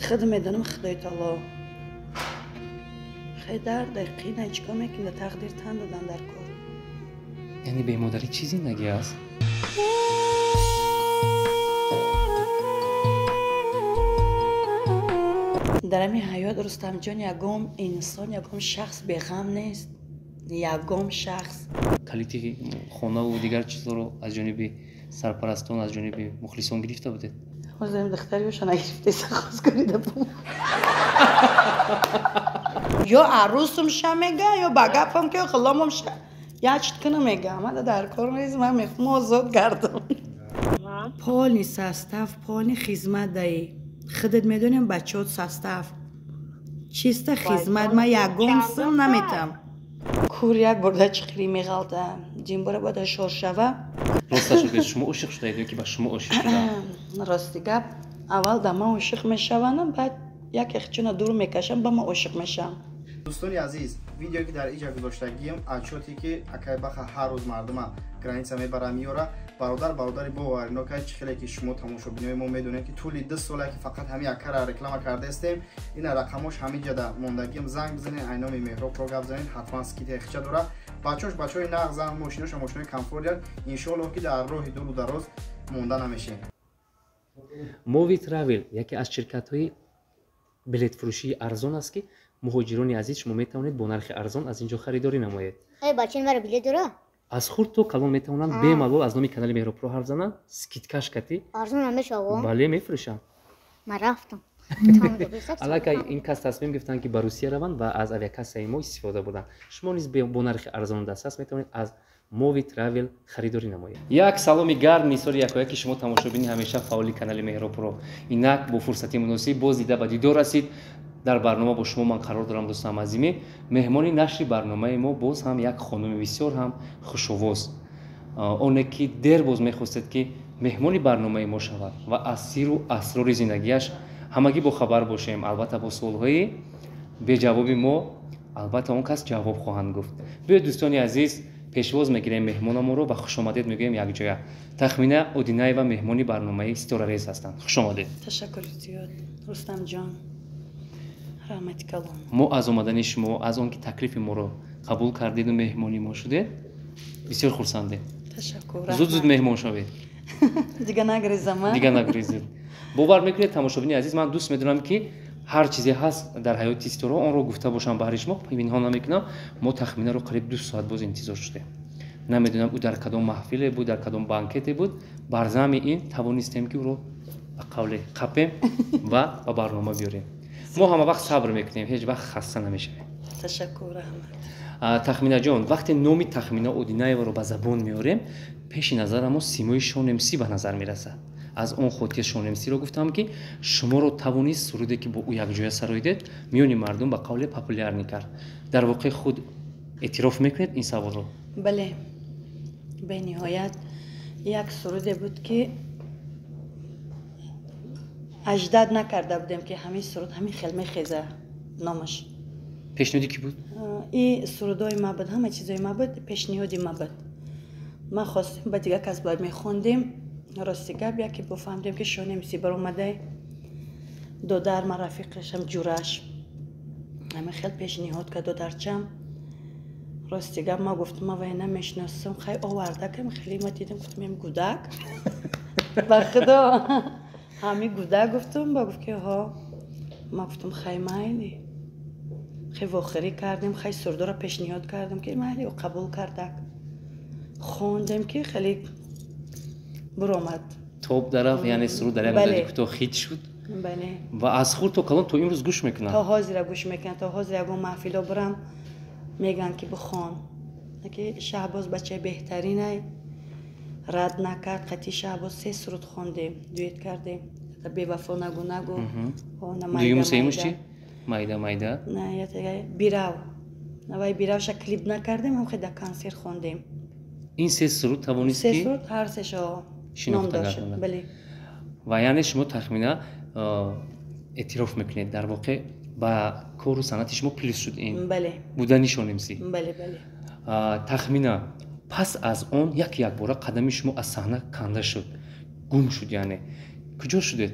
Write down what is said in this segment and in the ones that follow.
Худ медонам Худои таоло. Хеле дард қина чикор мекунӣ, тақдир тан додан дар кор. Яъне бемодарӣ чӣ зиндагӣ аст? Дар ҳамин ҳаёт Рустамҷон ягон инсон, ягон шахс беғам нест. Ягон шахс. Калити хонаву дигар чизҳоро аз ҷониби сарпарастон, аз ҷониби мухлисон гирифта будед? Ҳозирам духтариёша нагирифтеса хостгорида бу. Ё арӯсум ша мега, ё ба гапам ки ғуломам ша. Як чит кунам мега, мада дар кор нест, ман мехоҳам озод гардам. Полный состав, полный хизмат даи. Худат медонем бачаҳот состав. Чиста хизмат, ман ягон сум наметам. Кур як бурда чиқирӣ меғалта. Ҷимбора бояд ҳушёр шава. Росташ бигӯед, шумо ошиқ шудаед ё ки ба шумо ошиқ шудаанд? Рости гап, аввал да ман ошиқ мешаванам, баъд яке хичуна дур мекашам, ба ман ошиқ мешавам. Дӯстони азиз, видеое ки дар иҷа гузоштагием, отчёте ки акай баха ҳар рӯз мардума граница мебара меёра, бародар бародари боваринокай чӣ хеле ки шумо тамошобинои мо медонед ки тӯли 2 сола ки фақат ҳамин акара реклама кардаистем, ина рақамош ҳамин ҷада мондагием, занг бизанед, айноми Меҳробро гап занед, ҳатман скидка хича дора. Бачаҳош бачаҳои нағзан, мошиноша мошинои комфортиян, иншоаллоҳ ки дар роҳи дуру дароз монда намешем. Movi Travel яке аз ширкатҳои билетфурӯшии арзон аст ки муҳоҷирони азиз шумо метавонед бо нархи арзон аз ин ҷо харидорӣ намоед. Эй бача, ин вара билет дора? Аз хурд то калон метавонанд бемалол аз номи канали Меҳробро ҳарф зананд, скидкаш кати. Арзон намешава? Бале, мефурӯшанд. Ман рафтам. Аллакай ин кас тасмим гирифтанд ки ба Русия раванд ва аз авиакассаи мо истифода бурданд. Шумо низ бо нархи арзону дастрас метавонед аз Movi Travel харидорӣ намоед. Як саломи гарм нисори якояки шумо тамошобини ҳамеша фаъоли канали Меҳробро. Инак бо фурсати муносиб боз дида ба дидор расид. Дар барнома бо шумо ман қарор дорам, дӯстам азиме. Меҳмони нашри барномаи мо боз ҳам як хонуми бисёр ҳам хушовоз, оне ки дер боз мехостед ки меҳмони барномаи мо шавад ва аз сиру асрори зиндагиаш ҳамагӣ бохабар бошем. Албатта бо суолҳои беҷавоби мо албатта он кас ҷавоб хоҳанд гуфт. Биёед дӯстони азиз, пешвоз мегирем меҳмонамонро ва хушомадед мегӯем якҷоя. Тахмина Одинаева меҳмони барномаи Ситорарез ҳастанд. Хушомадед. Ташаккури зиёд, Рустамҷон. Раҳмати калон. Мо аз омадани шумо, аз он ки таклифи моро қабул кардеду меҳмони мо шудед, бисёр хурсандем. Ташаккур. Зуд зуд меҳмон шавед. Дига нагрезам. Дига нагрезед. Бовар мекунед тамошобини азиз, ман дӯст медорам ки ҳар чизе ҳаст дар ҳаёти ситора онро гуфта бошам баҳри шумо, пинҳон намекунам. Мо тахминаро қариб 2 соат боз интизор шудем. Намедонам ӯ дар кадом маҳфиле буд, дар кадом банкете буд. Бар замми ин тавонистем ки ӯро ба қавле қапем ва ба барнома биёрем. Мо ҳама вақт сабр мекунем, ҳеҷ вақт хаста намешавем. Ташаккур, раҳмат. Тахминаҷон, вақте номи Тахмина Одинаеваро ба забон меорем, пеши назарамо симои Шонемсӣ ба назар мерасад. Аз он хотир Шонемсиро гуфтам ки шуморо тавонист суруде ки бо ӯ якҷоя сароидед, миёни мардум ба қавле популярнӣ кард. Дар воқеъ худ эътироф мекунед ин саволро? Бале, бениҳоят як суруде буд ки аждад накарда будем ки ҳамин суруд ҳамин хел мехеза номаш. Пешниҳоди кӣ буд? И сурудҳои ма буд, ҳама чизҳои ма буд, пешниҳоди ма буд. Ма хостем ба дигар кас бояд мехондем. Рости гап, яке бофаҳмидем ки Шонемсӣ баромадай, додар ма рафиқашам ҷураш ҳамин хел пешниҳод кард додарчам. Рости гап, ма гуфтам ма вай намешиносам, хай овардакам хеле ма дидам, гуфтам ем гудак. Ба худо ҳами гудак гуфтам, ба гуфт ки ҳо. Ма гуфтам хай майли. Хай вохирӣ кардем, хай сурдоро пешниҳод кардем ки майли, ӯ қабул кардак. Хондем ки хеле буромад. Топ дарафт, яъне суруд дар як муддати кӯтоҳ хит шуд. Бале. Ва аз хурд то калон то имрӯз гӯш мекунанд. То ҳозира гӯш мекунанд, то ҳозир ягон маҳфило бурам мегӯянд ки бихон. Ки Шаҳбоз бачаи беҳтаринай, рад накард. Қатъи Шаҳбоз 3 суруд хондем, дуэт кардем. Бевафо нагу нагу. Дуюму сеюмуш чӣ? Майда майда. На, бирав. Вай биравша клип накардем, ҳам хел дар консерт хондем. Ин 3 суруд тавонист ки 3 суруд ҳар сешо шинохта гардонад. Бале. Ва яъне шумо тахмина эътироф мекунед, дар воқеъ ба кору санъати шумо плюс шуд ин будани Шонемсӣ. Бале, бале. Тахмина, пас аз он як якбора қадами шумо аз саҳна канда шуд, гум шуд, яъне куҷо шудед?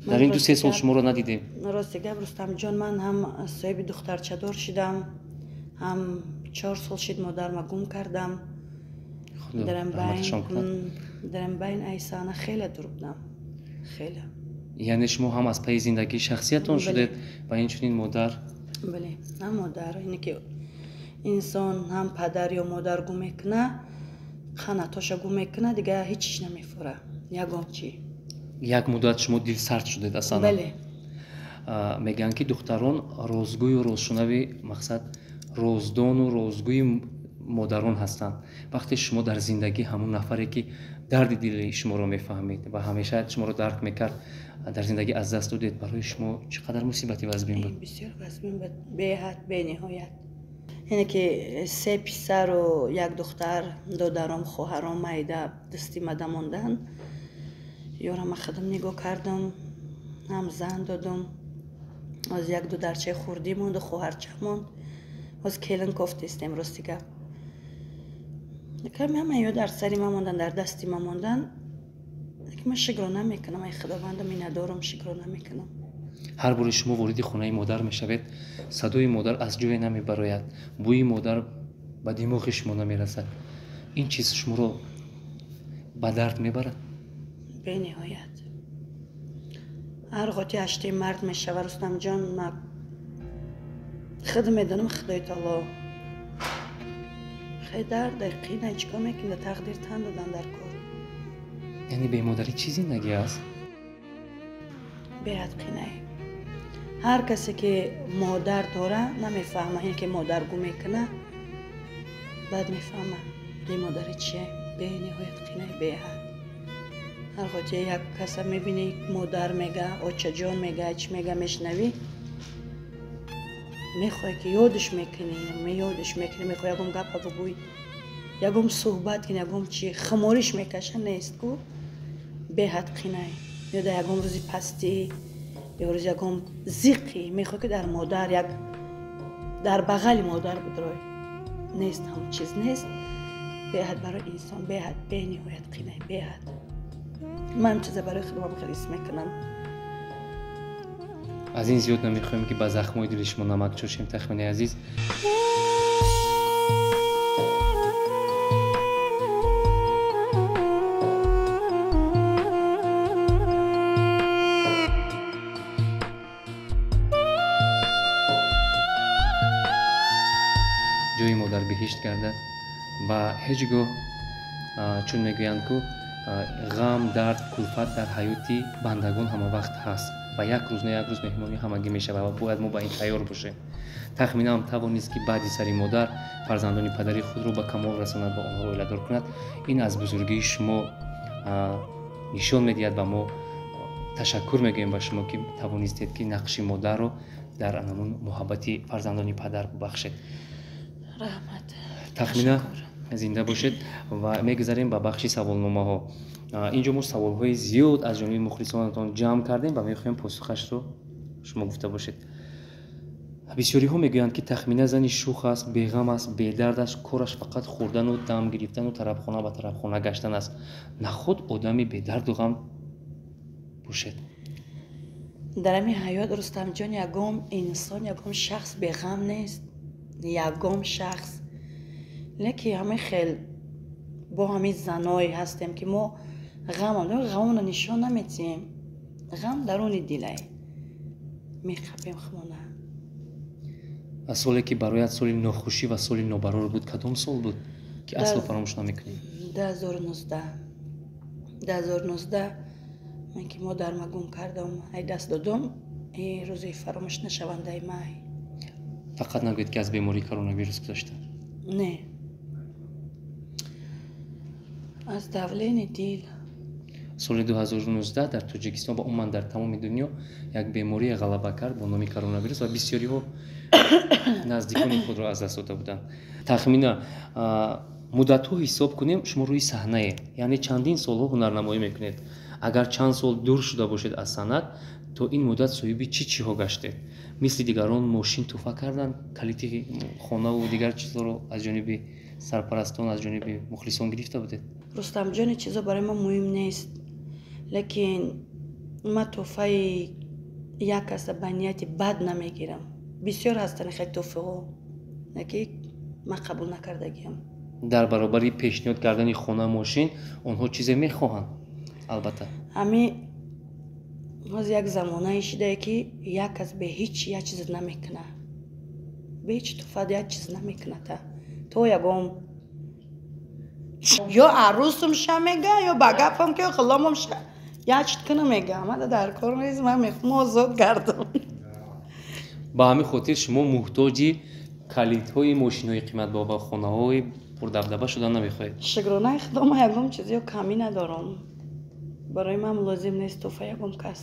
Дар ин 2-3 сол шуморо надидем. Рости гап, Рустамҷон, ман ҳам соҳиби духтарчадор шидам, ҳам 4 сол шид модарма гум кардам. Дар байн айсана хеле дур будам, хеле. Яъне шумо ҳам аз пайи зиндагии шахсиятон шудед ва инчунин модар? Бале, ҳам модар. Ине ки инсон ҳам падар ё модар гум мекуна, қанатоша гум мекуна, дигар ҳеҷ чиз намефура, ягон чи. Як муддат шумо дилсард шудед аслан? Бале. Мегӯянд ки духтарон розгӯю розшунави, мақсад роздону розгӯи модарон ҳастанд. Вақте шумо дар зиндагӣ ҳамон нафаре ки дарди дили шуморо мефаҳмид ва ҳамеша шуморо дарк мекард, дар зиндагӣ аз даст додед, барои шумо чӣ қадар мусибати вазмин буд? Бисёр вазмин буд, беҳад, бениҳоят. Яъне ки 3 писару 1 духтар, додаром, хоҳаром майда дасти мада монданд. Ёра ма худам нигоҳ кардам, ҳам зан додам. Оз як дударчаи хурдӣ монду, хоҳарча монд. Оз келин кофтестем, рости гап. Ками ҳама ё дар сари ма мондан, дар дасти ма мондан. Лекин ман шукро намекунам, ай Худованда миннатдорам, шукро намекунам. Ҳар боре шумо вориди хонаи модар мешавед, садои модар аз ҷое намебарояд, бӯи модар ба димоғи шумо намерасад. Ин чиз шуморо ба дард мебарад? Бениҳоят. Ҳар ғоти 8 март мешава, Рустамҷон, ма худ медонам, Худои таоло хеле дард қина, чӣ кор мекунӣ, тақдир тан додан дар кор. Яъне бемодарӣ чӣ зиндагӣ аст? Беҳад қинае. Ҳар касе ки модар дора намефаҳма, ин ки модар гум мекуна, баъд мефаҳма бемодарӣ чие. Бениҳоят қинае, беҳад. Ҳар хотир як каса мебинӣ, модар мега, очаҷон мега, чӣ мега, мешунавӣ, мехоҳӣ ки ёдш мекунӣ, меёдш мекунӣ, мехоҳӣ ягон гапа бигӯӣ, ягон суҳбат кунӣ, ягон чи хумориш мекаша, нест ку. Беҳад қинае. Ё дар ягон рӯзи пастӣ, ё рӯзи ягон зиқӣ мехоҳӣ ки дар модар як дар бағали модар бидрой. Нест, ҳамон чиз нест. Беҳад барои инсон, беҳад, бениҳоят қинае, беҳад. Ман чиза барои худам хеле ҳис мекунам. Аз ин зиёд намехоҳем ки ба захмҳои дили шумо намак чошем, Тахминаи азиз. Ҷои модар биҳишт гардад ва ҳеҷ гоҳ, чун мегӯянд ку, ғам, дард, кулфат дар ҳаёти бандагон ҳама вақт ҳаст ва як рӯз на як рӯз меҳмонӣ ҳамагӣ мешавад ва бояд мо ба ин тайёр бошем. Тахминаам тавонист ки баъди сари модар фарзандони падари худро ба камол расонад ва онҳоро оиладор кунад. Ин аз бузургии шумо нишон медиҳад ва мо ташаккур мегӯем ба шумо ки тавонистед ки нақши модарро дар анамун муҳаббати фарзандони падар бубахшед. Раҳмат. Тахмина, зинда бошед ва мегузарем ба бахши саволномаҳо. Инҷо мо саволҳои зиёд аз ҷониби мухлисонатон ҷамъ кардем ва мехоҳем посухашро шумо гуфта бошед. Бисёриҳо мегӯянд ки Тахмина зани шух аст, беғам аст, бедард аст, кораш фақат хӯрдану дам гирифтану тарабхона ба тарабхона гаштан аст. Наход одами бедарду ғам бошед? Дар ҳамин ҳаёт, Рустамҷон, ягон инсон, ягон шахс беғам нест, ягон шахс. Лекин ҳамин хел бо ҳамин заное ҳастем ки мо ғамам дорем, ғамонро нишон наметиҳем. Ғам даруни дилай, меқапем хумона. Аз соле ки бароят соли нохушӣ ва соли нобарор буд, кадом сол буд ки асло фаромӯш намекунӣ? 2019. 2019 ман ки модарма гум кардам, ай даст додам, ин рӯзи фаромӯш нашавандаи май. Фақат нагӯед ки аз бемории коронавирус гузашта. Не, аз давлени дил. Соли 2019 дар Тоҷикистон ва умуман дар тамоми дунё як беморие ғалаба кард бо номи коронавирус ва бисёриҳо наздикони худро аз даст дода буданд. Тахмина, муддатҳо ҳисоб кунем, шумо рӯи саҳнае, яъне чандин солҳо ҳунарнамоӣ мекунед. Агар чанд сол дур шуда бошед аз санъат, то ин муддат соҳиби чӣ чиҳо гаштед? Мисли дигарон мошин туҳфа карданд, калити хонаву дигар чизҳоро аз ҷониби сарпарастон, аз ҷониби мухлисон гирифта будед? Рустамҷон, чизо барои мо муҳим нест, лекин Ман тӯҳфаи як каса ба нияти бад намегирам. Бисёр ҳастанд хеле тӯҳфаҳо, ки ман қабул накардагиам. Дар баробари пешниҳод кардани хона, мошин, онҳо чизе мехоҳанд, албатта. Ҳами ҳозир як замонае шидае, ки як кас бе ҳеҷ як чиз намекунад, бе ҳеҷ тӯҳфа як чиз намекунад, то ягон ё арӯсум ша мега, ё ба гапам ки ғуломам ша як чиз кунам мега. Ман дар кор нест, ман мехоҳам озод гардам. Ба ҳамин хотир шумо муҳтоҷи калидҳои мошинҳои қиматбаҳо ва хонаҳои пурдабдаба шуда намехоҳед? Шукронаи худо, ман ягон чизиё камӣ надорам. Барои ман лозим нест тӯҳфа ягон кас.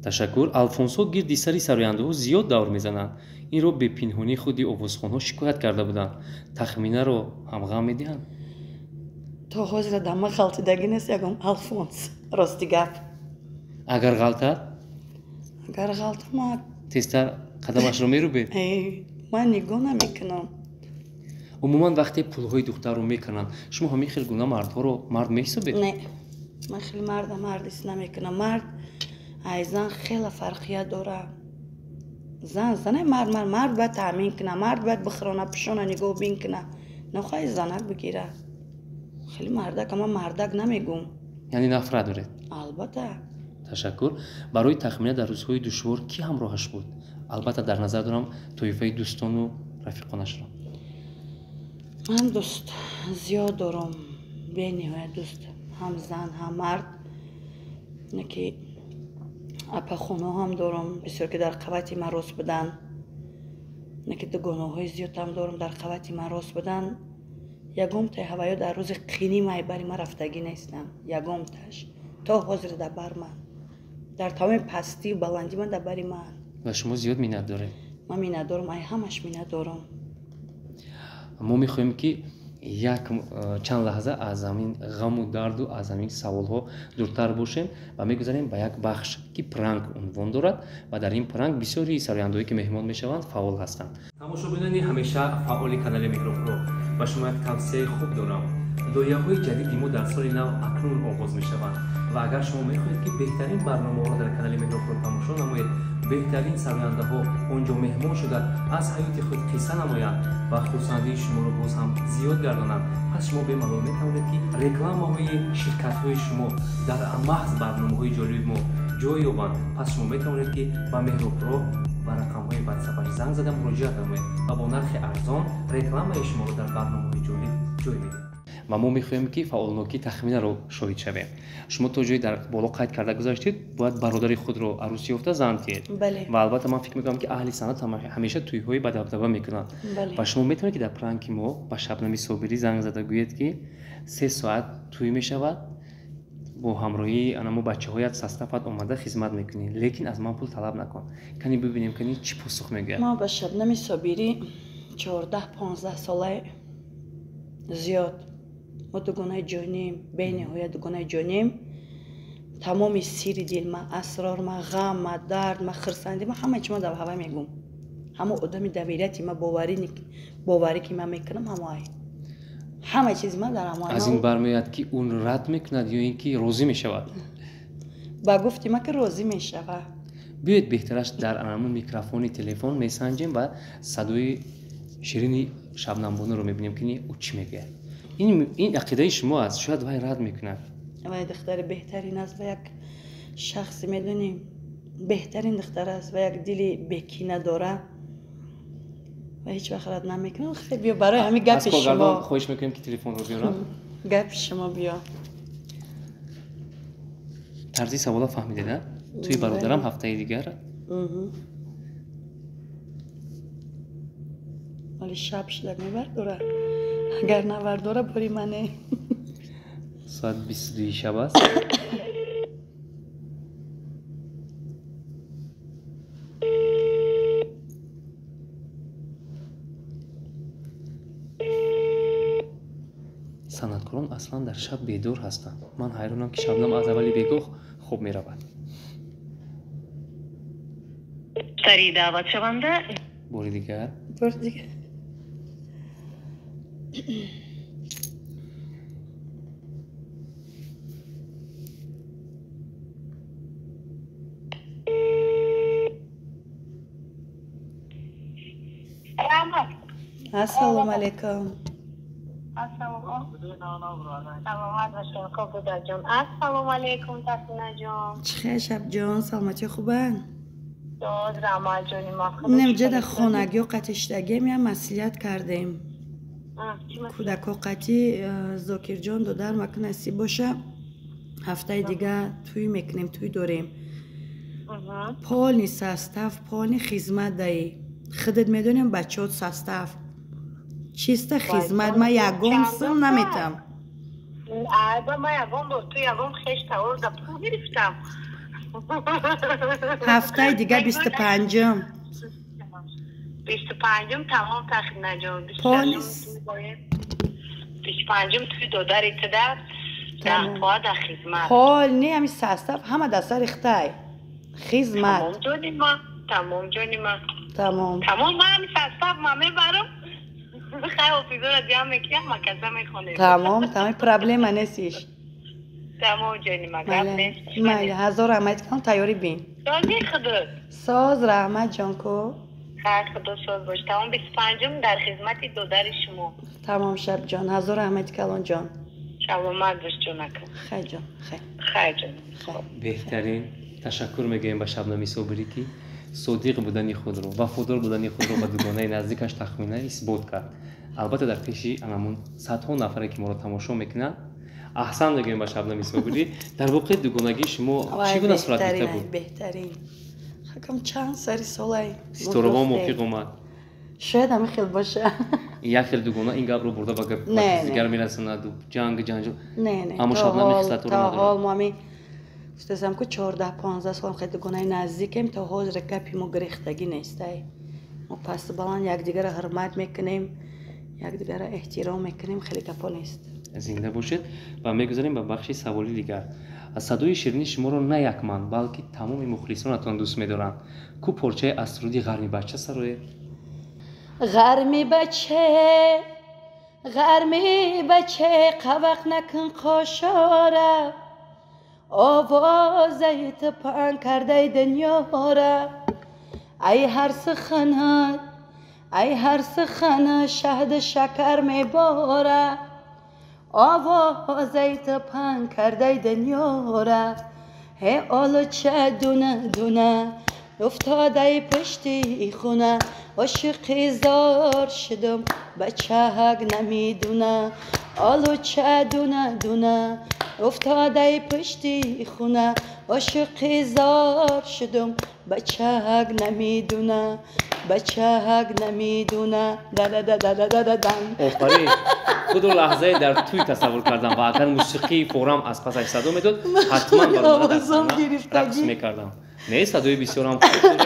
Ташаккур. Алфонсо гирди сари сарояндаҳо зиёд давр мезананд. Инро бепинҳонии худи овозхонҳо шикоят карда буданд. Тахминаро ҳамғам медиҳанд? То ҳозира дар ман ғалтидагӣ нест ягон алфонс, рости гап. Агар ғалтад? Агар ғалта, ман тезтар қадамашро мерубед? Ман нигоҳ намекунам. Умуман вақте пулҳои духтарро мекунанд, шумо ҳамин хел гуна мардҳоро мард меҳисобед? Не, ман хеле марда мард ҳис намекунам. Мард ай зан хеле фарқият дорад. Зан зане, мард мард. Мард бояд таъмин кунад, мард бояд бихӯрона, пӯшона, нигоҳбин кунад, нахоҳи занак бигирад. Хеле мардак, ман мардак намегӯм. Яъне нафрат доред? Албатта. Ташаккур. Барои Тахмина дар рӯзҳои душвор кӣ ҳамроҳаш буд? Албатта дар назар дорам тоифаи дӯстону рафиқонашро. Ман дӯст зиёд дорам, бениҳоят дӯст, ҳам зан ҳам мард. Ки апахоно ҳам дорам, бисёр ки дар қавати ман рост буданд. Ки дугонаҳои зиёд ҳам дорам, дар қавати ман рост буданд. Ягонтаи ҳаваё дар рӯзи қини майбари ман рафтагӣ нестанд, ягонташ то ҳозир дар бар ман, дар тамоми пастию баландӣ ман дар бари ман. Ва шумо зиёд миннат доред? Ман миннат дорам, ай ҳамаш миннат дорам. Мо мехоҳем ки як чанд лаҳза аз ҳамин ғаму дарду аз ҳамин саволҳо дуртар бошем ва мегузарем ба як бахш, ки пранк унвон дорад ва дар ин пранк бисёри сарояндаҳое ки меҳмон мешаванд фаъол ҳастанд. Тамошобинони ҳамеша фаъоли канали Меҳробро, ба шумо як тавсияи хуб дорам. Лоиҳаҳои ҷадиди мо дар соли нав акнун оғоз мешаванд ва агар шумо мехоҳед, ки беҳтарин барномаҳоро дар канали Меҳробро тамошо намоед, беҳтарин сарояндаҳо он ҷо меҳмон шуда аз ҳаёти худ қисса намоянд ва хурсандии шуморо боз ҳам зиёд гардонанд, пас шумо бемалол метавонед, ки рекламаҳои ширкатҳои шумо дар маҳз барномаҳои ҷолиби мо ҷой ёбанд. Пас шумо метавонед, ки ба Меҳробро ба рақамҳои ватсапаш занг зада муроҷиат намоед ва бо нархи арзон рекламаи шуморо дар барномаҳои ҷолиб ҷой медиҳед. Ва мо мехоҳем, ки фаъолнокии Тахминаро шоҳид шавем. Шумо то ҷое дар боло қайд карда гузаштед, бояд бародари худро арӯсӣ ёфта зан диҳед. Ва албатта ман фикр мекунам, ки аҳли санъат ҳамеша тӯйҳои бадабдаба мекунанд. Ва шумо метавонед, ки дар пранки мо ба Шабнами Собирӣ занг зада гӯед, ки 3 соат тӯй мешавад, бо ҳамроҳии анамо бачаҳоят састафат омада хизмат мекунӣ, лекин аз ман пул талаб накун. Кани бибинем, кани чӣ посух мегӯяд. Мо ба Шабнами Собирӣ 14-15 солаи зиёд, мо дугонаи ҷонем, бениҳоят дугонаи ҷонем. Тамоми сири дилма, асрорма, ғамма, дардма, хирсандима, ҳама чи ма дар ҳава мегӯм. Ҳамо одами доверияти ма, боварӣ ки ман мекунам, ҳамо ай. Ҳама чизи ман дар ҳамо. Аз ин бармеояд, ки ӯ рад мекунад ё ин ки розӣ мешавад? Ба гуфти ман, ки розӣ мешавад. Биёед, беҳтараш дар анамун микрофони телефон месанҷем ва садои ширини Шабнамбонуро мебинем, ки ӯ чӣ мегӯяд. Ин ақидаи шумо аст, шояд вай рад мекунад. Вай духтари беҳтарин аст ва як шахси, медонӣ, беҳтарин духтар аст ва як дили бекина дора ва ҳеҷ вақт рад намекунад. Хеле биё барои ҳамин гапи шумо хоҳиш мекунем, ки телефонро биёрам. Гапи шумо биё. Тарзи савола фаҳмидед, а? Тӯи бародарам ҳафтаи дигар. Вале шаб шуда мебардора. Агар навардора, бори мане. Соат 22 шаб аст. Санъаткорон аслан дар шаб бедор ҳастанд. Ман ҳайронам, ки Шабнам аз аввали бегоҳ хоб меравад. Муштарии даъватшаванда бори дигар. Бори дигар. Ассалому алайкум. Саломат бошед, Кобударҷон. Ассалому алайкум, Тахминаҷон. Чӣ хел, Шабҷон, саломатӣ хубанд? Дод раҳматҷони ма. Немҷа дар хонагиё қатиштагием, я маслиҳат кардем. Кӯдако қатӣ Зокирҷон додар мака насиб боша, ҳафтаи дига тӯй мекунем, тӯй дорем. Полный состав, полный хизмат даи. Худат медонем, бачаҳот состав. Чиста хизмат, ма ягон сум наметам. Айба, ма ягон бор ту ягон хеш таворда пул гирифтам. Ҳафтаи дига 25-ум. 25-ум тамом, Тахминаҷон. 25-ум туи додари туда даҳпоа дар хизмат. Полный ҳами состав ҳама дар сари хитай. Хизмат. Тамом ҷони ма, тамом ҷони ма. Тамом. Тамом, ма ҳами состав ма мебарам. Хай ҳофизора ҷамъ мекунам, макаса мехонем. Тамом, тамом, проблема нестиш. Тамом ҷони ма, гап нест. Майли, ҳазор раҳмат кунам, тайёрӣ бин. Сози худот. Соз, раҳмат ҷонку. Хайр, худо соз бош. Тамом, 25-ум дар хизмати додари шумо. Тамом, Шабҷон, ҳазор раҳмати калонҷон. Саломат бош, ҷонака. Хай ҷон, хай. Хай ҷон. Беҳтарин. Ташаккур мегӯем ба Шабнами Собирӣ, ки содиқ будани худро, вафодор будани худро ба дугонаи наздикаш Тахмина исбот кард. Албатта, дар пеши анамун садҳо нафаре, ки моро тамошо мекунанд. Аҳсан мегӯем ба Шабнами Собирӣ. Дар воқеъ дугонагии шумо чӣ гуна сурат гирифта буд? Беҳтарин. Хакам чанд сари солай. Ситораҳо мувофиқ омад. Шояд ҳамин хел боша. Як хел дугона ин гапро бурда ба дигар мерасонаду ҷанг ҷанҷол. Не, не. Аммо Шабнами хислатро надорад. То ҳол мо ҳамин гуфтасам ку 14-15 солам хел дугонаи наздикем, то ҳозир гапи мо гирехтагӣ нестай. Мо пасту баланд якдигарро ҳурмат мекунем, якдигарро эҳтиром мекунем, хеле гапо нест. Зинда бошед ва мегузарем ба бахши саволи дигар. Садои ширини шуморо на як ман, балки тамоми мухлисонатон дӯст медоранд. Ку порчае аз суруди «Ғарми бача» сароед. Ғарми бача, ғарми бача, қавақ накун қошора, овозаи ту паҳн кардаи дунёра. Ай ҳар суханат, ай ҳар сухана шаҳду шакар мебора, овозаи ту паҳн кардаи дунёра. Ҳе олуча дуна дуна уфтодаи пушти хона, ошиқи зор шудум, бачаҳак намедуна. Олуча дуна дуна уфтодаи пушти хона, ошиқи зор шудум, бачаҳак намедуна, бачаҳак намедуна. Да-да-да-да-да-да-дан. Офарин! Худро лаҳзае дар тӯй тасаввур кардам ва агар мусиқии форам аз пасаш садо медод, ҳатман баромада рақс мекардам. Не, садои бисёрам хуб доред.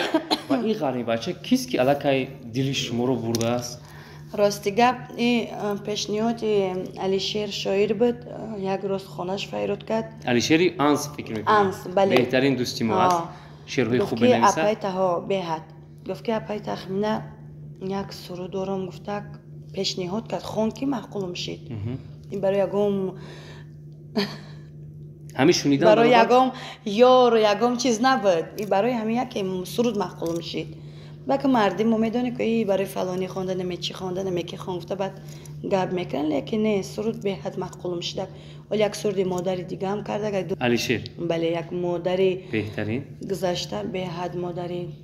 Ва ин ғарми бача кист, ки аллакай дили шуморо бурдааст? Рости гап, и пешниҳоди Алишер шоир буд. Як рӯз хонаш файрод кард. Алишери Анс, фикр мекунам. Анс, бале. Беҳтарин дӯсти мо аст, шеърҳои хуб менависад. Апай таҳо беҳад гуфт, ки апай Тахмина, як суруд дорам, гуфтак, пешниҳод кард, хон, ки маъқулум шид. Ин барои ягон ҳамин шунидан барои ягон ёру ягон чиз набуд, ин барои ҳамин яке суруд маъқулум шид. Баки мардим мо медонем, ки и барои фалонӣ хонда наме, чӣ хонда наме, ки хон гуфта, баъд гап мекунанд, лекин не, суруд беҳад маъқулум шида. Вале як суруди модари дигаам карда. Алишер. Бале, як модари беҳтарин гузашта, беҳад модари.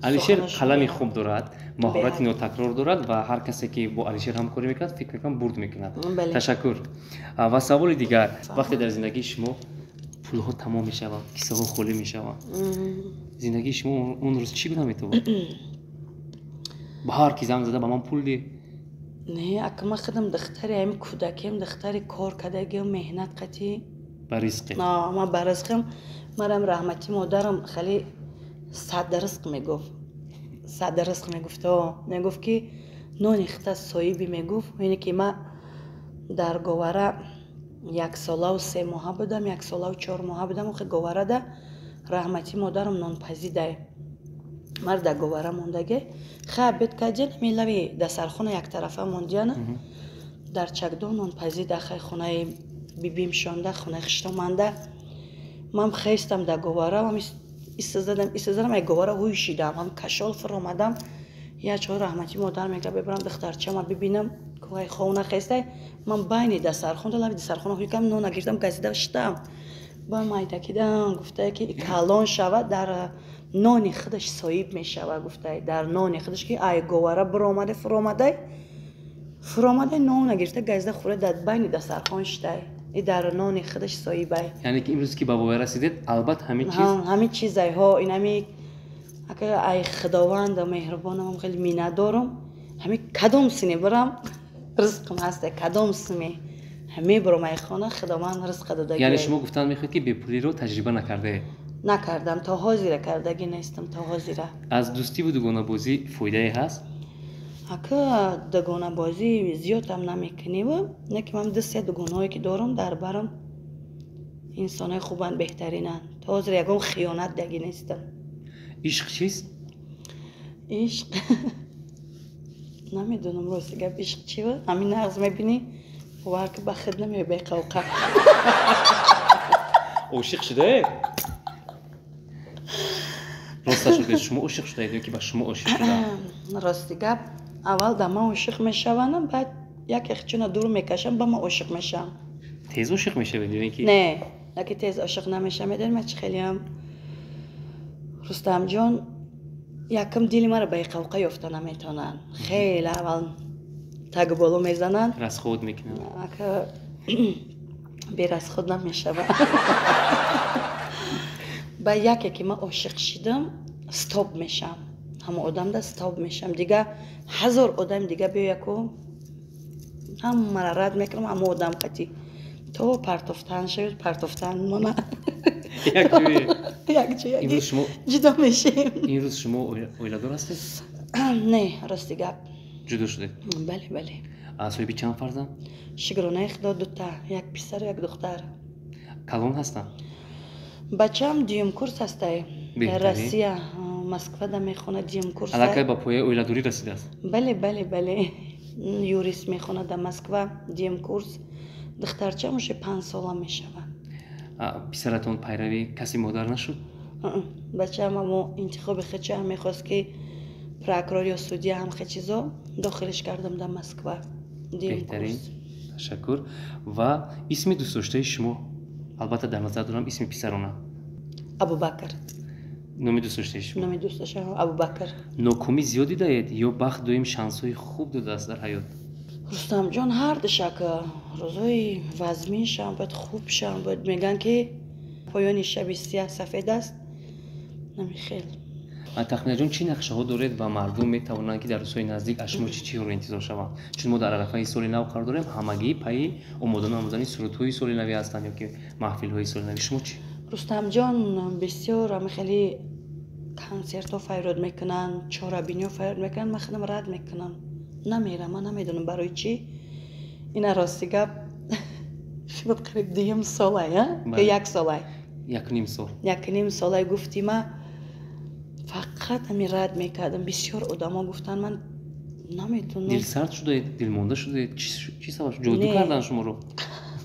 Алишер қалами хуб дорад, маҳорати нотакрор дорад ва ҳар касе, ки бо Алишер ҳамкорӣ мекунад, фикр мекунам, бурд мекунад. Ташаккур. Ва саволи дигар: вақте дар зиндагии шумо пулҳо тамом мешаванд, кисаҳо холӣ мешаванд, зиндагии шумо он рӯз чӣ гуна метавонад? Ба ҳар ки занг зада, ба ман пул деҳ. Не, ака, ман худам духтари ҳамин кӯдакиам, духтари кор кардагиам, меҳнат қатӣ. Ба ризқе. Ман ба ризқам. Манам раҳмати модарам хеле сад ризқ мегуфт, сад ризқ мегуфт, мегуфт, ки нони хита соҳиби, мегуфт. Ине ки ман дар Говара 1 солаву 3 моҳа будам, 1 солаву 4 моҳа будам, охи Говарада раҳмати модарам нонпазидай мар дар Говара мондаге. Хай, бед кадиан милави дастархона яктарафа мондиана, дар чакдон нонпазида, хай хонаи бибим шонда, хонаи хиштоманда. Ман хестам дар Говара, истазадам, истазадам, ай Говара ҳуй шидам, ҳам кашол фуромадам. Я чор раҳмати модар мега бебарам духтарчама бибинам, кӯҳай хона хестай. Ман байни дастархон лаби дастархона ҳуйкам нона гирифтам, газида шитам. Ба майдакидам гуфтае ки калон шава дар нони худаш соҳиб мешава, гуфтае дар нони худаш ки ай говара биромаде фуромадай фуромадай нона гирифта газида хӯра дар байни дастархон шитай. И дар нони худаш соҳибай. Яъне ки имрӯз ки ба воя расидед, албатта ҳамин чиз ҳамин чизайҳо инами ака ай худованда меҳрубонам хеле миннатдорам. Ҳамин кадом сине барам ризқам ҳаста, кадом симе мебарам ай хона, худованд ризқа додагӣ. Яъне шумо гуфтан мехоҳед ки бепулиро таҷриба накардаед? Накардам, то ҳозира кардагӣ нестам, то ҳозира. Аз дӯстиву дугонабозӣ фоидае ҳаст? Ака дугонабозӣ зиёдам намекуниву, не ки ман ду-се дугонаҳое ки дорам дар барам инсонои хубанд, беҳтаринанд. То ҳозир ягон хиёнат дагӣ нестам. Ишқ чист? Ишқ намедонам, рости гап, ишқ чи буд? Ҳамин нағз мебинӣ, бовар ки ба худ намеои беқавқа. Ошиқ шудаед? Росташ бигӯед, шумо ошиқ шудаед ё ки ба шумо ошиқ шудаанд? Рости гап, аввал да ман ошиқ мешаванам, баъд яке хичуна дур мекашам, ба ман ошиқ мешавам. Тез ошиқ мешавед ё ин ки? Не, яке тез ошиқ намешавам. Медонӣ ман чӣ хелеам? Рустамҷон, якум дили маро ба иқавқа ёфта наметавонанд. Хеле аввал тагу боло мезананд. Расход мекунанд. Ака берасход намешавад. Ба яке ки ман ошиқ шидам, стоп мешавам. Ҳама одамда стоп мешавам. Дига ҳазор одам дига биёяку ҳамаро рад мекунам, ҳама одам қатӣ. То партофтан шавед, партофтан мона. Якҷоягӣ ҷудо мешем. Имрӯз шумо оиладор ҳастед? Не, рости гап. Ҷудо шудед? Бале, бале. Соҳиби чанд фарзанд? Шукронаи худо дута, як писару як духтар. Калон ҳастанд? Бачаам дуюм курс ҳастай. Россия, Москвада мехонад, дуюм курс. Аллакай ба пояи оиладорӣ расидааст? Бале, бале, бале. Юрист мехонад дар Москва, дуюм курс. Духтарчаам уже 5 сола мешавад. Писаратон пайрави каси модар нашуд? Бачаам амо интихоби худшам мехост ки прокурор ё судья ҳам хе чизо, дохилиш кардам дар Москва. Беҳтарин, ташаккур. Ва исми дӯстдоштаи шумо? Албатта дар назар дорам исми писарона. Абубакр. Номи дӯстдоштаи шумо? Номи дӯстдоштаам Абубакр. Нокомӣ зиёд дидаед ё бахт доим шансҳои хуб додааст дар ҳаёт? Рустамҷон, ҳар душак рӯзҳои вазмин шавам, бояд хуб шавам, бояд мегӯянд ки поёни шаби сиёҳ сафед аст. Намихел. Тахминаҷон, чӣ нақшаҳо доред ва мардум метавонанд ки дар рӯзҳои наздик аз шумо чӣ чизҳоро интизор шаванд? Чун мо дар арафаи соли нав қарор дорем, ҳамагӣ пайи омода намудани сурудҳои соли навӣ ҳастанд ё ки маҳфилҳои соли навӣ. Шумо чӣ? Рустамҷон, бисёр ҳама хеле консертҳо фарёд мекунанд, чорабиниҳо фарёд мекунанд, ман худам рад мекунам. Намерам, ман намедонам барои чӣ. Ина рости гап шуд қариб дуюм солай, ё як солай? Якним сол. Якним солай гуфти ма фақат ҳами рад мекардам. Бисёр одамо гуфтанд, ман наметонам. Дилсард шудаед, дилмонда шудаед? Чӣ сабаб? Ҷоду кардан шуморо?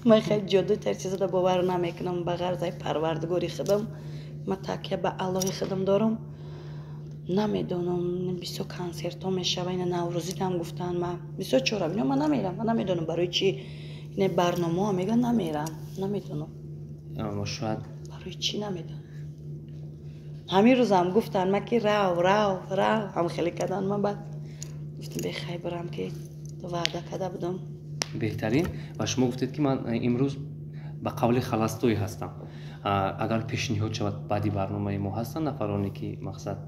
Ман хеле ҷоду тар чизода бовар намекунам. Ба ғарзаи парвардигори худам, ман такя ба Аллоҳи худам дорам. Намедонам, бисёр консертҳо мешава, ина наврӯзидам гуфтанд, ман бисёр чорабиниҳо, ман намерам, ман намедонам барои чӣ. Ина барномаҳо мегӯянд, намерам, намедонам. Шояд барои чӣ намедонам. Ҳамин рӯзам гуфтанд ма ки рав, рав, рав, ҳам хеле карданд, ман баъд гуфтам бехай барам ки ваъда карда будам. Беҳтарин. Ва шумо гуфтед ки ман имрӯз ба қавли халастоӣ ҳастам. Агар пешниҳод шавад баъди барномаи мо ҳастанд нафароне ки мақсад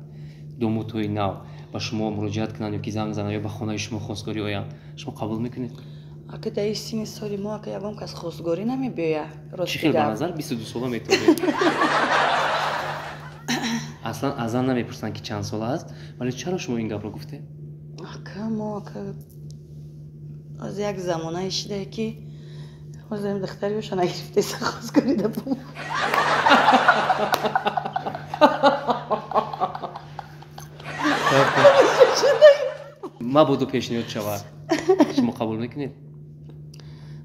домодҳои нав ба шумо муроҷиат кунанд ё ки занг зананд ё ба хонаи шумо хостгорӣ оянд, шумо қабул мекунед? Ака дар ин синни соли мо ака ягон кас хостгорӣ намебиёяд. Чӣ хел ба назар 22 сола метавонед? Аслан аз зан намепурсанд ки чанд сола аст, вале чаро шумо ин гапро гуфтед? Ака мо ака аз як замонае шидае ки ҳозирам духтариёша нагирифтеса хостгорӣ да бо. Мабодо пешниҳод шавад, шумо қабул мекунед?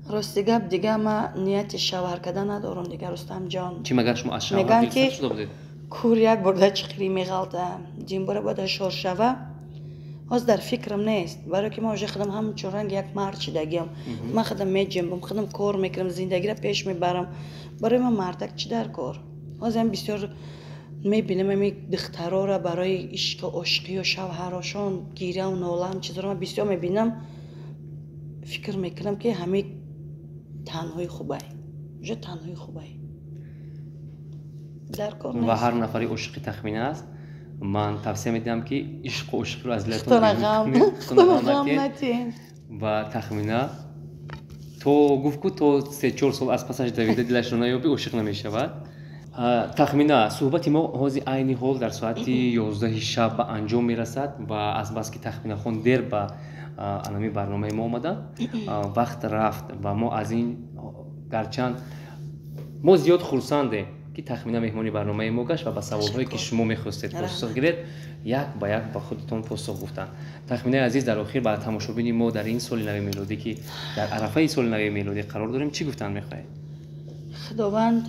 Рости гап, дига ма нияти шавҳар кардан надорам дига, Рустамҷон. Чӣ магар шумо аз шавҳар дилсард шуда будед? Кур як бурда чиқирӣ меғалта, димбора бояд ҳушёр шава. Ҳозир дар фикрам нест, барое ки ман уже худам ҳамчун ранги як мард шидагиам. Ман худам меҷимбам, худам кор мекунам, зиндагиро пеш мебарам. Барои ман мардак чӣ дар кор? Ҳозир ҳам бисёр мебинам ами духтарора барои ишқу ошиқию шавҳарошон гиряву нола, ҳам чизоро ман бисёр мебинам. Фикр мекунам, ки ҳами танҳои хубай, уже танҳои хубай, дар кор. Ва ҳар нафари ошиқи Тахмина аст, ман тавсия медиҳам, ки ишқу ошиқиро аз дилатон ва Тахмина то гуфт ку то 3-4 сол аз пасаш давида дилашро наёбӣ, ошиқ намешавад. Тахмина, суҳбати мо ҳозир айни ҳол дар соати 11-и шаб ба анҷом мерасад ва азбаски Тахминахон дер ба анами барномаи мо омаданд, вақт рафт ва мо аз ин гарчанд мо зиёд хурсандем, ки Тахмина меҳмони барномаи мо гашт ва ба саволҳое, ки шумо мехостед посух гиред, як ба як ба худатон посух гуфтанд. Тахминаи азиз, дар охир ба тамошобини мо дар ин соли нави мелодӣ, ки дар арафаи соли нави мелодӣ қарор дорем, чӣ гуфтан мехоҳед? Худованд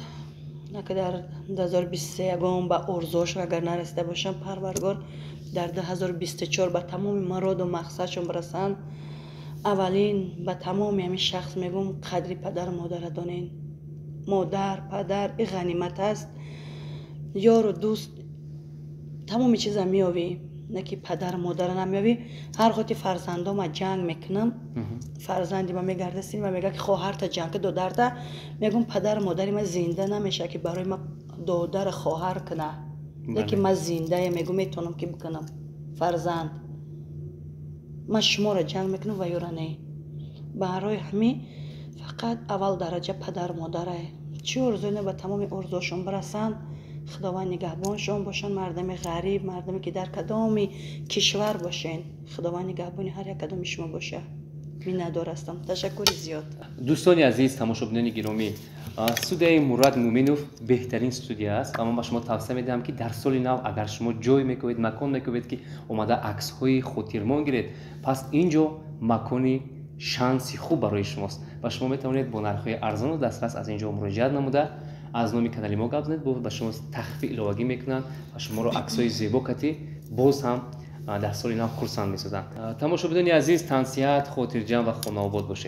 нака дар 2023 ягон ба орзуошон агар нарасида бошам, Парвардгор дар 2024 ба тамоми мароду мақсадшон бирасанд. Аввалин ба тамоми ҳамин шахс мегӯм: қадри падару модара донен. Модар, падар и ғанимат аст. Ёру дӯст, тамоми чиза меёвӣ, не ки падару модара намеёвӣ. Ҳар гоҳ фарзандома ҷанг мекунам, фарзанди ма мегарда сини ма, мега, ки хоҳарта ҷанг, додарта. Мегӯм: падару модари ма зинда намешавад, ки барои ма додару хоҳар куна, лекин ма зиндая, мегӯм, метавонам ки бикунам. Фарзанд, ман шуморо ҷанг мекунам ва ёра не. Барои ҳамин фақат аввал дараҷа падару модарае. Чӣ орзуе, ба тамоми орзуошон бирасанд, Худованд нигаҳбоншон бошанд. Мардами ғариб, мардаме ки дар кадоми кишвар бошен, Худованд нигаҳбони ҳар як кадоми шумо боша. Миннатдор ҳастам, ташаккури зиёд. Дӯстони азиз, тамошобинони гиромӣ, студияи Мурад Муминов беҳтарин студия аст ва ман ба шумо тавсия медиҳам, ки дар соли нав агар шумо ҷой мекобед, макон мекобед, ки омада аксҳои хотирмон гиред, пас ин ҷо макони шанси хуб барои шумост ва шумо метавонед бо нархҳои арзону дастрас аз ин ҷо муроҷиат намуда, аз номи канали мо гап занед, ба шумо тахфифи иловагӣ мекунанд ва шуморо аксҳои зебо кати боз ҳам дар соли нав хурсанд месозанд. Тамошобинони азиз, тансиҳат, хотирҷамъ ва хонаобод бошед.